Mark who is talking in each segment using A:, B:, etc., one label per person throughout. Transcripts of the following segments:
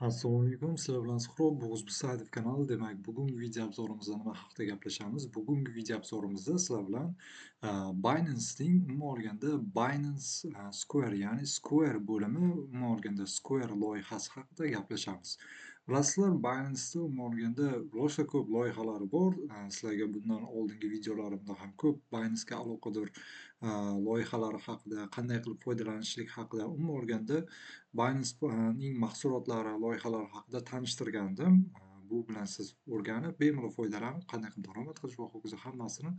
A: Assalomu alaykum, sizlar bilan Suhrob, bu O'zbek kanali. Demak, bugungi video обзор imizda nima haqida gaplashamiz? Bugungi video обзор imizda sizlar bilan Binance'ning, umuman olganda, Binance Square, ya'ni Square bo'limi, umuman olganda Square loyihasi haqida gaplashamiz. Bilasizlar, Binance'da umuman olganda rosa ko'p loyihalari bor. Sizlarga bundan oldingi videolarimda ham ko'p Binance'ga aloqador loyihalari haqida, qanday qilib foydalanishlik haqida, umuman olganda Binance'ning mahsulotlari, loyihalari haqida tanishtirgandim. Bu bilan siz o'rganib, bemalol foydalanib, qanday qilib daromad qilish va hokazo hammasini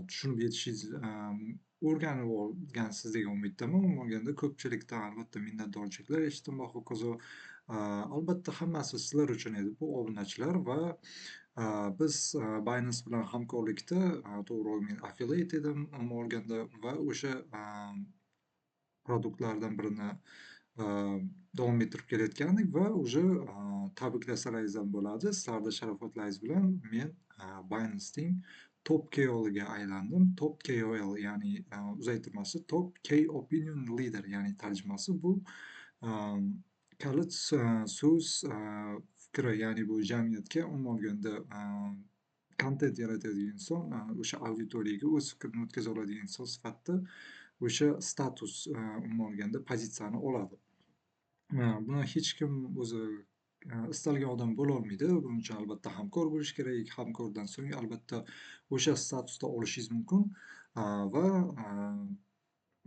A: tushunib yetishingiz, o'rganib olgansiz degan umiddaman. Umuman olganda ko'pchilikdan albatta minnatdorchiliklar eshitdim va hokazo. Albatta hammasi sizlar uchun edi bu, obunachilar, va biz Binance bilan hamkorlikda, to'g'rirog'i, men affiliate edim umuman olganda va o'sha продукт lardan birini davom ettirib kelayotgandik va уже tabriklasalaringiz ham bo'ladi. Sizlarni sharofatlaringiz bilan men Binance'ning top KOLga aylandim. Top KOL, ya'ni uzaytirmasi Top Key Opinion Leader, ya'ni tarjimasi bu kalit so'z fikri, ya'ni bu jamiyatga umuman olganda kontent yaratadigan inson, o'sha auditoriyaga o'z fikrini o'tkaza oladigan inson sifatida o'sha status, umuman olganda pozitsiyani oladi. Buni hech kim o'zi istalgan odam bo'lolmaydi. Buning uchun albatta hamkor bo'lish kerak. Hamkordan so'ng albatta o'sha statusda olishingiz mumkin va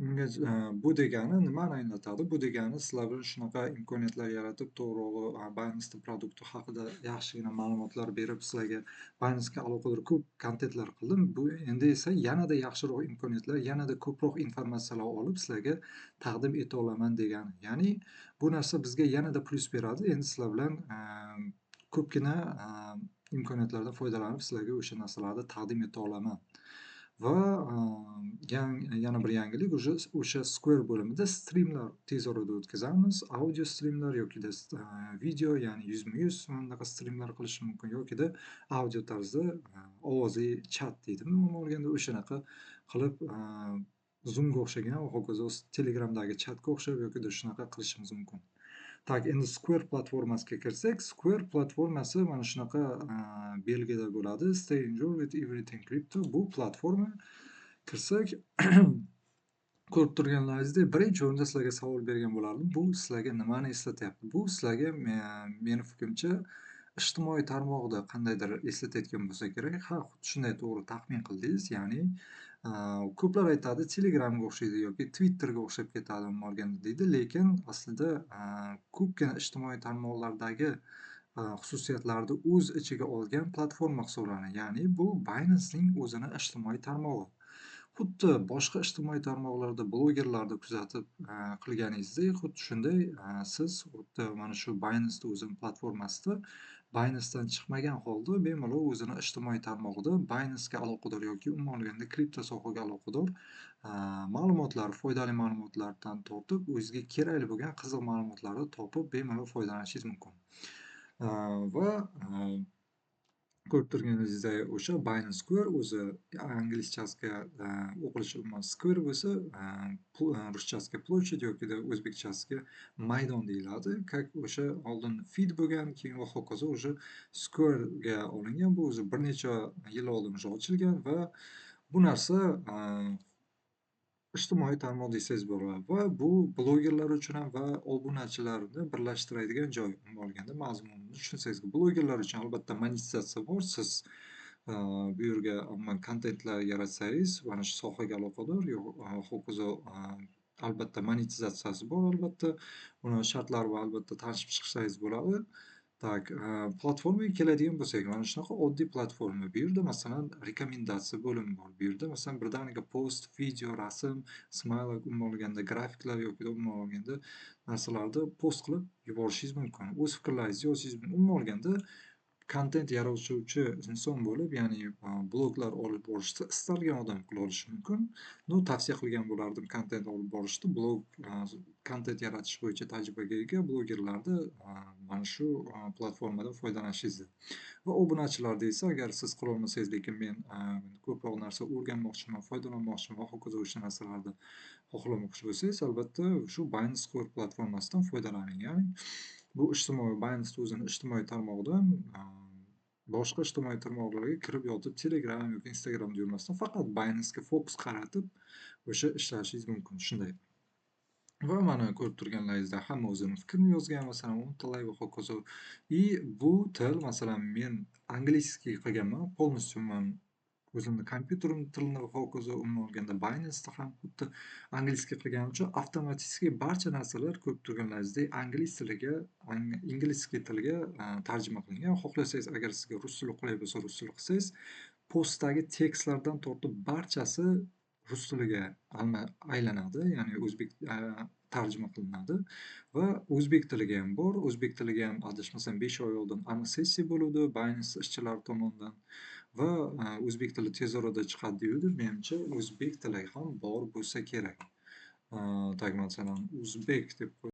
A: unga bu degani nimani anglatadi? Bu degani sizlar bilan shunaqa imkoniyatlar yaratib, to'g'rirog'i, Binance'ning продукт i haqida yaxshigina ma'lumotlar berib, sizlarga Binance'ga aloqador ko'p kontentlar qildim. Bu endi esa yanada yaxshiroq imkoniyatlar, yanada ko'proq informatsiyalar olib sizlarga taqdim eta olaman degani. Ya'ni bu narsa bizga yanada plyus beradi. Endi sizlar bilan ko'pgina imkoniyatlardan foydalanib sizlarga o'sha narsalarni taqdim eta olaman. Va yana bir yangilik, уже o'sha Square bo'limida strimlar tez orada o'tkazamiz. Audio strimlar yokida video, ya'ni yuzma-yuz bunaqa strimlar qilish mumkin yokida audio tarzda, ovozli chat deydimi umuman olganda, o'shanaqa qilib, Zoomga o'xshagan va hokazo Telegramdagi chatga o'xshab yokida shunaqa qilishimiz mumkin. Так, endi Square platformasiga kirsak, Square platformasi mana shunaqa belgida bo'ladi. Stay enjoy with everything crypto. Bu platforma kirsak, ko'rib turganlaringizdek, birinchi o'rinda sizlarga savol bergan bo'lardim. Bu sizlarga nimani eslatyapti? Bu sizlarga meni fikrimcha ijtimoiy tarmoqda qandaydir eslatayotgan bo'lsa kerak. Ha, xuddi shunday, to'g'ri taxmin qildingiz. Ya'ni ko'plar aytadi, Telegramga o'xshaydi yoki Twitterga o'xshab ketadi umuman olganda deydi. Lekin aslida ko'pgina ijtimoiy tarmoqlardagi xususiyatlarni o'z ichiga olgan platforma hisoblanadi. Ya'ni bu Binance'ning o'zini ijtimoiy tarmog'i. Xuddi boshqa ijtimoiy tarmoqlarda blogerlarni kuzatib qilganingizdek, xuddi shunday siz xuddi mana shu Binance'ni o'zini platformasida Binance'dan chiqmagan holda bemalol o'zini ijtimoiy tarmog'ida Binance'ga aloqador yoki umuman olganda kripto sohaga aloqador ma'lumotlar, foydali ma'lumotlardan tortib, o'zizga kerakli bo'lgan qiziq ma'lumotlarni topib, bemalol foydalanishingiz mumkin. Va ko'rib turganingizdek, o'sha Binance Square o'zi anglizchasiga o'qilishi umuman Square bo'lsa, ruschasiga площадь yokida o'zbekchasiga maydon deyiladi. Как o'sha oldin feed bo'lgan, keyin va hokazo уже Square'ga olingan. Bu o'zi bir necha yil oldin уже ochilgan va bu narsa ijtimoiy tarmoq desangiz bo'ladi va bu blogerlar uchun ham va obunachilarni birlashtiradigan joy, umuman olganda mazmunini tushunsangiz. Blogerlar uchun albatta monetizatsiya bor. Siz bu yerga umuman kontentlar yaratsangiz, mana shu sohaga aloqador hokazo, albatta monetizatsiyasi bor albatta. Uni shartlari bilan albatta tanishib chiqsangiz bo'ladi. Так, platformaga keladigan bo'lsak, mana shunaqa oddiy platforma. Bu yerda, masalan, рекомендация bo'limi bor. Bu yerda, masalan, birdaniga post, video, rasm, smaylik, umuman olganda grafiklar yoki umuman olganda narsalarni post qilib yuborishingiz mumkin. O'z fikrlaringizni yozishingiz mumkin. Umuman olganda kontent yaratuvchi inson bo'lib, ya'ni bloglar olib borishni istalgan odam qila olishi mumkin. Но tavsiya qilgan bo'lardim kontent olib borishni, blog, kontent yaratish bo'yicha tajribaga ega blogerlarni mana shu platformadan foydalanishingizni. Va obunachilarda esa agar siz qilolmasangiz, lekin men ko'proq narsa o'rganmoqchiman, foydalanmoqchiman va hokazo o'sha narsalarni Xohlamoqchi bo'lsangiz, albatta, shu Binance Square platformasidan foydalaning. Ya'ni bu ijtimoiy Binance o'zini ijtimoiy tarmog'idan boshqa ijtimoiy tarmoqlarga kirib yotib, Telegram yoki Instagramda yurmasdan, faqat Binance'ga fokus qaratib, o'sha ishlashingiz mumkin. Shunday. Va mana ko'rib turganlaringizda hamma o'zini fikrini yozgan, masalan, 10 ta layk va hokazo. И bu til, masalan, men английский qilganman, полностью man o'zimni kompyuterim tilini va hokazo, umuman olganda Binance'da ham xuddi английский qilganim uchun avtomatik barcha narsalar ko'rib turganlaringizdek angliz tiliga, инглизский tilga tarjima qilingan. Xohlasangiz, agar sizga rus tili qulay bo'lsa, rus tili qilsangiz, postdagi tekstlardan tortib barchasi rus tiliga aylanadi, ya'ni o'zbek tarjima qilinadi va o'zbek tiliga ham bor. O'zbek tiliga ham, adashmasam, 5 oy oldin AMA sessiya bo'luvdi Binance ishchilari tomonidan va o'zbek tili tez orada chiqadi deyuvdi. Menimcha, o'zbek tili ham bor bo'lsa kerak. Так, masalan, o'zbek deb.